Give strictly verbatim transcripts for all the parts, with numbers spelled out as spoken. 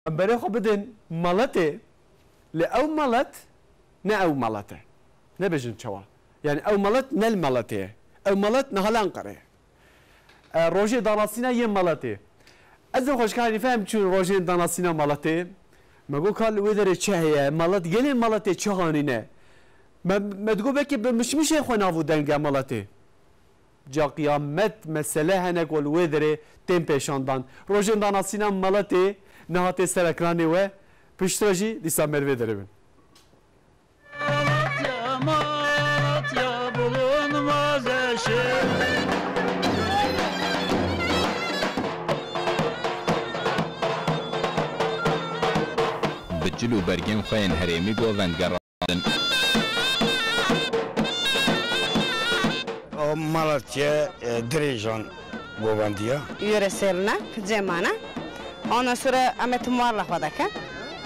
Em berê xwe bidin meletê, lê ew melet ne ew melet e. Nebêjin çawa. Yani ew melet ne li meletê ye. Ew melet niha li Enqerê ye. E, rojê danasîna yê meletê. Ez ê xwe ji Hanîfe em çûn rojên danasîna meletê. Me got ka li wê derê çi heye? Melet, gelê meletê çi hanîne? Me, me digot belkî bi mişmişê xwe nav û deng e meletê. Ca qiyamet mesele hene ku li wê derê tên pêşandan. Rojên danasîna meletê niha tê ser ekranê we. Piştre jî dîsa me li vê derê bin. Malatya, Malatya bulunmaz eşi. Bi cil û bergên xwe yên herêmî govend gerandin. O Malatya, e, dirêjan govendiya. Yöresel ne, cemana. Ondan sonra em ê tim warla xwe dekin.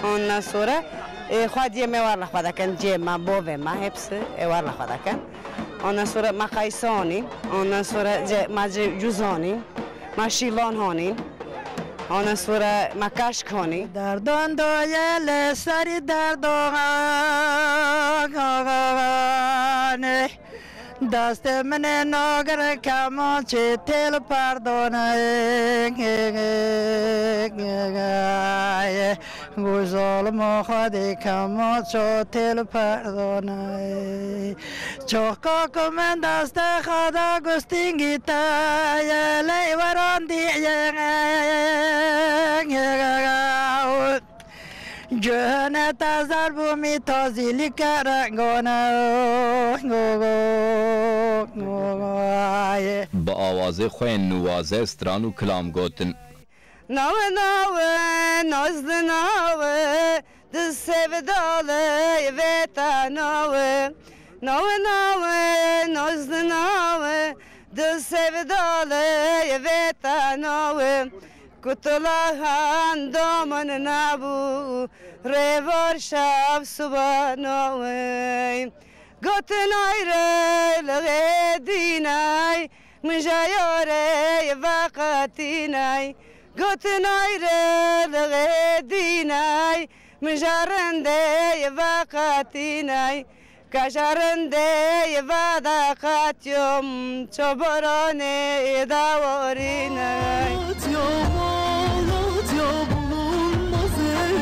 Ondan sonra, e, xwediyê me warla xwe dekin. Cê me, bovê me, hepsi, e, warla xwe dekin. Ondan sonra me qayse anîn. Ondan sonra ce, me ce, cuz anîn. Me şîlan hanîn. Ondan sonra me kaşk hanîn. Derdan daye li serî derdanê. Destê min ê nagir kemançê têl perdonê. Ku zalima Xwedê kemanço têl perdonê. Çoxka ku min destê xwe da gustingî te ye, lê werandiye. Cihane te zer bû, mî tazî lî kerengane. Bi awazê xwe yên nuwaze stran û kilam gotin. Nawe, nawe, nazlı nawe, dil sevdalı veta nawe. Nawe, nawe, nazlı nawe, dil sevdalı veta nawe. Kutulahan daman nabu, revar şav suba nawe. Gotin ayrılığı dinay, Min ja yarê veqetînay, gotin ayrılığı dînay, min ja rindê veqetînay, ka ja rindê vedeqetiyom, çobaranê dawarînay. Malatya, Malatya bulunmaz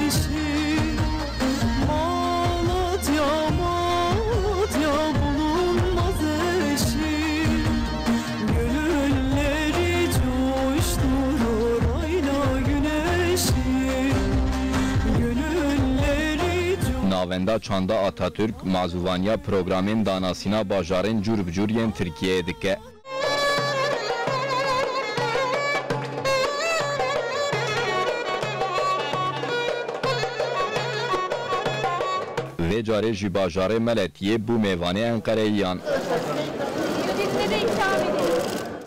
eşi. Malatya, Malatya bulunmaz eşi. Gönülleri coşturur ayla güneşi. Gönülleri co- Navenda Çanda Atatürk mazûvaniya programên danasîna bajarên cûr bi cûr yên Tirkiyeyê dike. Vê carê jî bajarê Meletiyê bû mêvanê Enqereyiyan.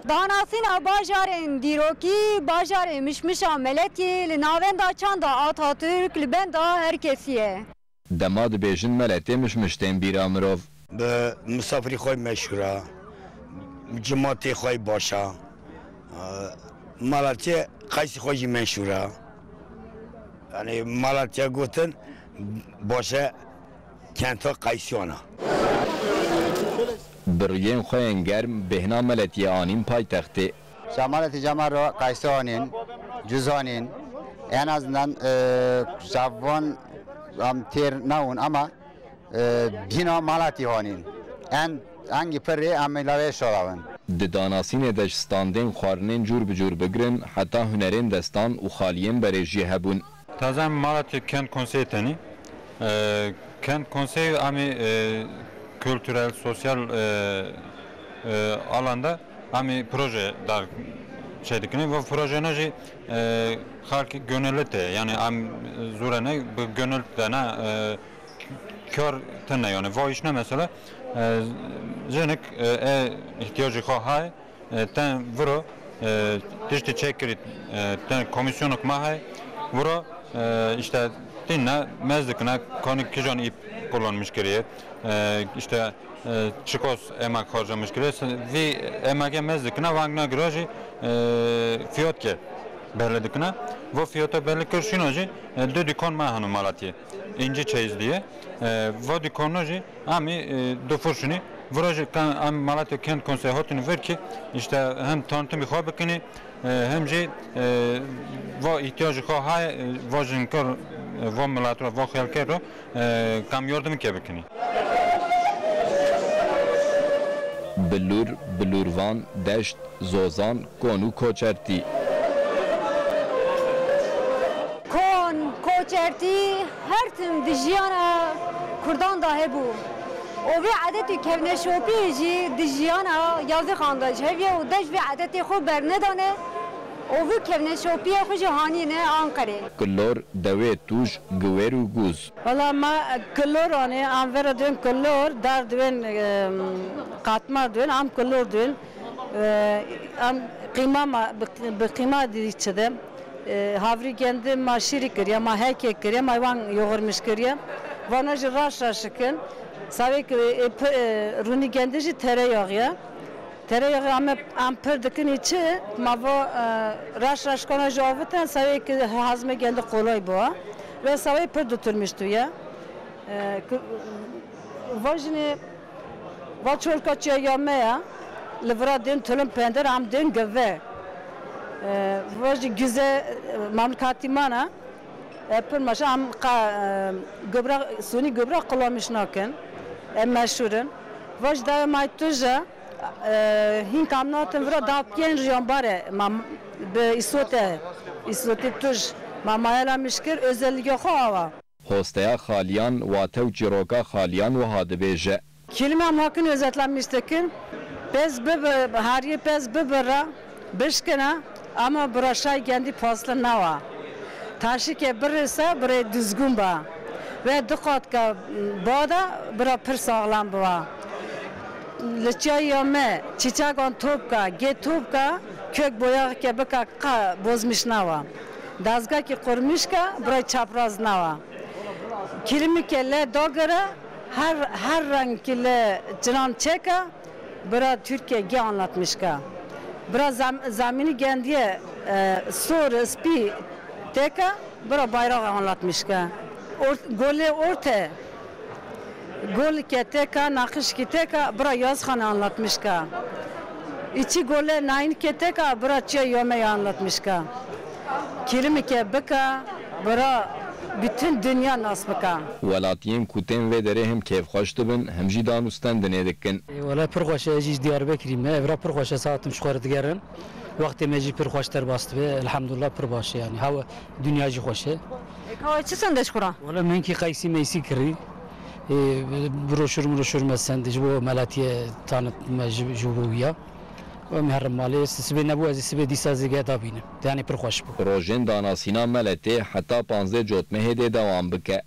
Danasîna bajarên dîrokî, bajarê Mişmişa Meletiyê li navenda çanda Atatürk li benda her kesî ye. Dema dibêjin Meletê Mişmiş tên bîra mirov. Bi misafirî xwe meşhûr e, cimatê xwe baş e. Malatya qeysî xwe jî meşhûr e. Yani Malatya gotin baş e kenta qeysiyan e. Bi riyên xwe yên germ bêhna Meletiyê anîn paytextê. Şamalê tîca me re qayse anîn, cuz anîn, en azından, e, şavan am têr nawin ama, e, bîna Malatî hanîn. En, engî pirê em îlavê şarawin. Di danasînê de ji standên xwarinên cûr bi cûr bigirin heta hunerên destan û xaliyên berê jî hebûn. Taze em Malatya Kent Konseyi tenî. E, Kent Konseyi em ê, e, kültürel, sosyal, e, e, alanda em ê proje dar şey dikin. Ve projene jî, e, xalk gönüllü te, yani em zûrene bi gönül te ne, e, kar tine yani. Va işine mesela, e, jenik, e, e, ihtiyacı xo hay, e, ten viro, e, tiştî çekirî, e, ten komisyonok ma hay, viro, e, işte dinle mezdikine konik kijan ip kullanmış kiriye, e, işte, e, çikos emek harcamış kiriye, se-, vi emege mezdikine vangna girajî, e, fiyat ke. Belli dikine. Vo fiyata belli kir şîna jî, e, du dükkan me hene Malatiyê. İnci Çeyiz diye. E, vo dükkanına jî em ê, e, du fir şînî. Vira jî ka-, em Malatya Kent Konseyi hatine vir ki, işte hem tanıtımı xwe bikinî, e, hem jî, e, va ihtiyacı xwe hay, e, va jinkar, e, va milat ro, va xelkê ro, e, kam yardım ke bikinî. Bilûr, Bilûrvan, Deşt, Zozan, Kon û Koçertî. Kon, Koçertî her tim di jiyana Kurdan de hebû. Û vê edet û kevneşopiyê jî di jiyana Yazixan de ji hev ye û deş vê edetê xwe bernedane û vê kevneşopiyê xwe jî hanîne Anqerê. Kilor, Dewê Tûj, Giwêr û Gûz. Valla me kilor anê, em vera duyên kilor, dar duyên, em, qatmar duyên, em kilor duyên. E, em qîma ma, bi, bi qîma dî çi de. E, havrî gendi ma şîrî kiriye, ma hekê kiriye, ma wan yoxurmiş kiriye. Vana jî raş raş dikin. Savê ki, e, p-, e, rûnî gendi jî tereyağı ye. Tereyağı em, em pir dikin î çi? Ma va, e, raş raş kana jî avitin, savê ki hazmê gendi kolay bû. Ve savê pir dutulmuş tu ye. E, ku-, va jinê, va çolka çiya ya me ya. Li vira dên tulum pender, em dên geve. E, va jî güze, e, mamlekatî mana. E, pir meşe em qa, e, gubra, suni gubra qulamiş nakin. E, meşhur in. Va jî dayê may tuja, e, hîn kam natin vira da piyên riyan bare. Ma bi îsote, îsotê tuj. Ma mayela mişkir özelliğe xo awa. Hosteya Xaliyan, wate û çîroka Xaliyan wiha dibêje. Kelime em hakin özetlenmiş dikin. Pez bibi, hariyê pez bibira, bişkina, ama biraşay gendi paslı nawa. Taşike birisa, birê düzgün ba. Ve diqatka bada, bira pir sağlam biwa. Li çaya me, çiçekan topka, gê topka, kök boyağı ke bika qa bozmiş nawa. Dazga ki qurmiş ka, bira çapraz nawa. Kilimî ke le dagire, her, her reng ki le cinan çeka, bira Türkiye ge anlatmiş ka. Bira zam-, zamini gendiye, e, sor, spî teka, bira bayrağı anlatmış ka. Ort-, gole orte, gol ke teka, naqış ki teka, bira Yazxan anlatmış ka. İçi gole nain ke teka, bira çiya yome anlatmış ka. Kilimî ke bika, bira bütün dünya nas bika. Welatiyên ku tên vê derê hem kêfxweş dibin, hem jî danûstendinê dikin. Ê, wele pir xweş e, ez jî ji Diyarbekirî me, evra pir xweş e, saetim ji xwe re digerin. Wextê me jî pir xweş derbas dibe, elhamdulillah pir baş e, yani hewa dinya jî xweş e. Ê, ka we çi sende ji xwe re? Wele min kî qeysî meysî kirî. Ê, broşur, broşur me send, ji bo meletiye tanit me ji, ji bo wiya. Em herin malê, sibê nebû, ez ê sibê dîsa zêde bînim. Yani pir xweş bû. Rojên danasîna meletê heta panzdeh cotmehê dê dewam bike.